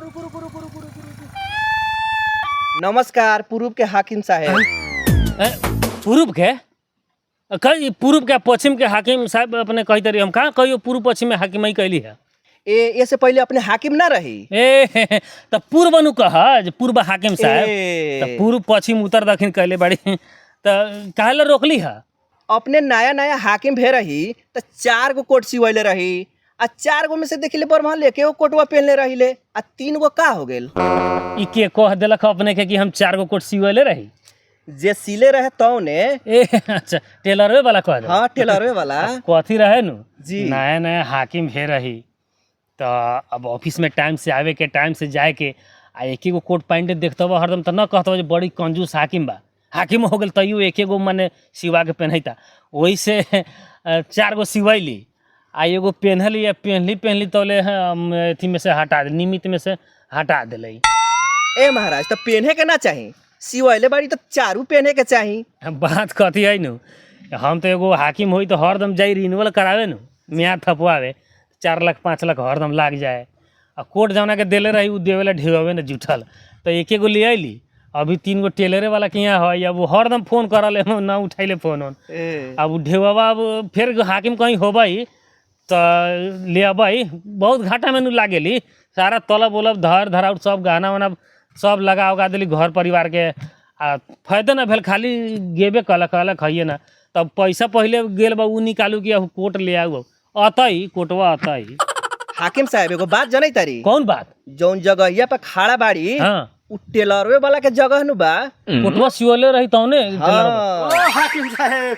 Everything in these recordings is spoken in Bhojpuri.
रुको रुको रुको रुको रुको रुको। नमस्कार पूर्व के हाकिम साहेब। ए, पूर्व के कही, पूर्व के पश्चिम के हाकिम साहब अपने कही तरी, हम कहाँ कहियो पूर्व पश्चिम में हाकिम ही कैली है। ए ऐसे पहले अपने हाकिम ना रही। ए, त पूर्व नु कह जे पूर्व हाकिम साहब। ए। त पूर्व पश्चिम उत्तर दक्षिण कैले बाड़ी, त काहे ला रोकली है? अपने नया नया हाकिम भे रही त चार गो कोट सिवैले रही आ चार गो में से देखिले बरमहल लेके वो कोटवा पहनले रहिले आ तीन गो का हो गेल? ई के कह देलक अपने के कि हम चार गो कोट सिवले रही? जे सिले रहे तौने। ए अच्छा, टेलरवे वाला कह दे। हाँ, टेलरवे वाला। कथी रहे नु जी। नया नया हाकिम भे रही त अब ऑफिस में टाइम से आवे के, टाइम से जाए के, आ एक गो कोट पैंट देखतब हरदम त न कहतब जे बड़ी कंजूस हाकिम बा, हाकिम हो गेल तैयो एके गो मने सिवा के पेन्हैता। ओही से चार गो सिवैली आ एगो पेन्हली, आ पेन्हली पेन्हली तौले हम अथी में से हटा दे, निमित्त में से हटा देलै। ए महाराज, त पहने के ना चाही, सिवैले बाड़ी त चारू पहने के चाही। बात कथी है नु, हम तो एगो हाकिम होई तो हरदम जाई रिन्यूअल करावे नु, मियाँ थपवावे, 4 लाख 5 लाख हरदम लाग जाए। आ कोट जौना के देले रही उ देवेला ढेरवे न जुटल, तो एके गो ले अइली। अभी तीन गो टेलरे वाला के यहाँ है। अब वो हरदम फोन करल है, ना उठैले फोन ओन। ए। अब उ ढेवा, अब फेर हाकिम कहीं होबै त ले अबै। बहुत घाटा में नु लागेली, सारा तलब उलब धर धराउट सब गहना उहना सब लगा उगा देली घर परिवार के, आ फायदा ना भेल, खाली गेबे कहलक, कहलक हइए ना। तब पैसा पहिले गेल बा, उ निकालू कि अब कोट ले आऊ? अतै कोटवा अतै। हाकिम साहब, एगो बात जनै तारी? कौन बात? जौन जगहिया पर खड़ा बाड़ी, उ टेलरवे वाला के जगह नु बा। कोटवा सिवले रही तौने। हाँ। ओ हाकिम साहेब,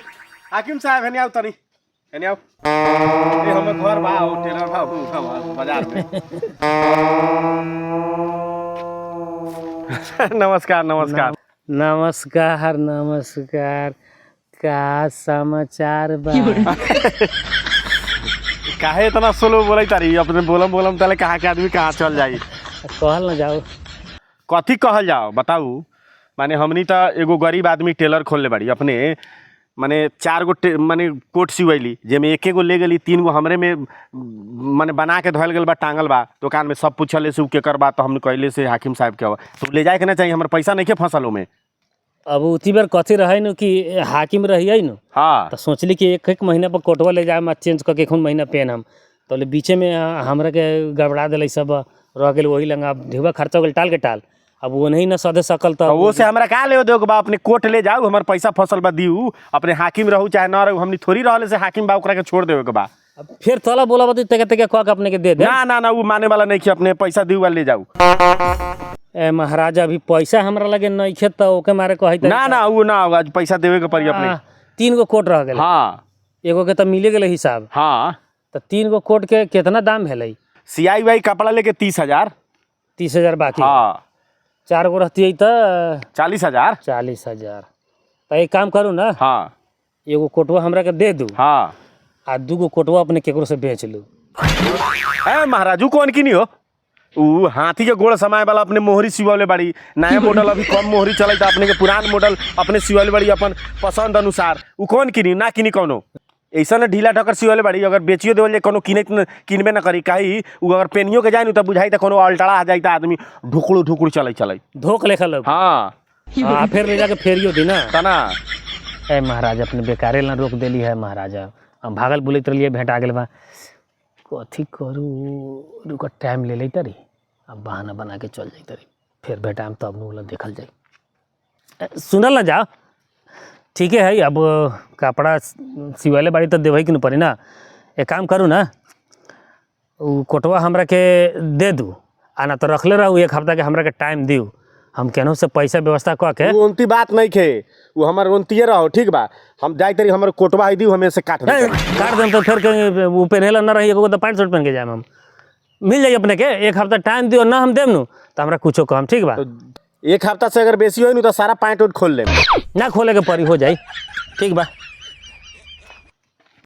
हाकिम साहब, हेने आऊ तनी, हेने आऊ। ए हमर घर बा, ओ टेलर बा उ हम बाजार में। नमस्कार नमस्कार। नमस्कार नमस्कार, का समाचार बा? काहे इतना स्लो बोलै तारी अपने? बोलम बोलम तले कहाँ के आदमी कहाँ चल जाई। कहल न जाओ। कथी कहल जाओ, बताऊ? माने हमनी त एगो गरीब आदमी टेलर खोलले बाड़ी। अपने माने चार गो माने कोट सिवैली, जेमे एके गो ले गेली, तीन गो हमरे में माने बना के धोल गेल बा, टांगल बा दुकान में। सब पूछले से उ केकर बा, तो हमने कहले से हाकिम साहब के हवा। तो ले जाए के ना चाहिए, हमर पैसा नहीं फसल ओमे। अब उती बेर कथी रहे नु कि हाकिम रहियै नु, त सोचली कि एक एक महीना पर कोटवा ले जाए, चेंज करके एक महीना पहन हम। तो बीचे में हमरा के गड़बड़ा दिले, सब रह गेल वही लंगा। अब ढेवा खर्चा हो गेल टाल के टाल, अब वो नहीं न सधे सकल। तो वो से हमरा का ले देओ बा? अपने कोट ले जाऊ, हमर पैसा फसल बा दिऊ। अपने हाकिम रहू चाहे न रहू, हमनी थोड़ी रहले से हाकिम बा ओकरा के छोड़ देवे के बा। अब फिर तोला बोला बती तके तके कह के अपने के दे दे। ना ना ना, उ माने वाला नहीं कि अपने पैसा दिऊ ले जाऊ। ए महाराजा, अभी पैसा हमरा लगे नइखे त ओके मारे कहै। ना ना, उ ना होगा, आज पैसा देवे के पड़ी अपने। तीन गो कोट रह गेल। एगो के त मिले गेलै हिसाब। त तीन गो कोट के कितना दाम भेलै? सियाई why कपड़ा लेके 30,000। 30,000 बाकी। हाँ। चार गो रहती त 40,000। 40,000। त एक काम करू ना, एगो कोटवा हमरा के दे दू आ दूगो कोटवा अपने केकरो से बेच लू। ए महाराज, उ कौन किनी हो? उ हाथी के गोड़ समाए वाला अपने मोहरी सिवाले बाड़ी। नया मॉडल अभी कम मोहरी चलै त अपने के पुरान मॉडल अपने सिवाले बाड़ी अपन पसंद अनुसार। उ कौन किनी? ना किनी कौनो। ऐसा न ढीला ढकर सिवाले बाड़ी, अगर बेचियो देवल जाए कोनो किने किनबे न करी। काहे उ अगर पेनियो के जाए नु त बुझाई त कोनो अल्टड़ा आ जाई त आदमी ढुकड़ू ढुकड़ू चलै चलै। धोक लेखा लोग। हाँ। हाँ, फिर ले जाके फेरियो दी ना। तना। ए महाराज, अपने बेकारे ला रोक देली है महाराजा। हम भागल बुलैत रहलियै, भेंटा गेल बा। कथी करू? रुक, टाइम ले तरी, अब बहाना बना के चल जाई तरी, फिर भेटाम तब नु वाला देखल जाई। ए, सुनल ना जाओ, ठीके है। अब कपड़ा सिवैले बाड़ी तऽ देबै के न पड़ी ना। एक काम करू ना, उ कोटवा हमरा के दे दू, आ ना तो रखले रहू। एक हफ्ता के हमरा के टाइम दिउ, हम केनहू से पैसा व्यवस्था कऽ के। उ उनती बात नहीं खे, उ हमर उनतिये रहो। ठीक बा, हम जाई तरी, हमर कोटवा है दी, हमें से काट दे। ए, काट देम तो फिर कहीं वो पहनेला न रही, एगो तो पैंट शर्ट पहन के जाएम हम। मिल जाई अपने के, एक हफ्ता टाइम दियो ना, हम देम नु तो हमरा कुछो कहम, ठीक बा? तो एक हफ्ता से अगर बेसी होई नु तो सारा पैंट उट खोल लेम। ना खोले के परी, हो जाई, ठीक बा।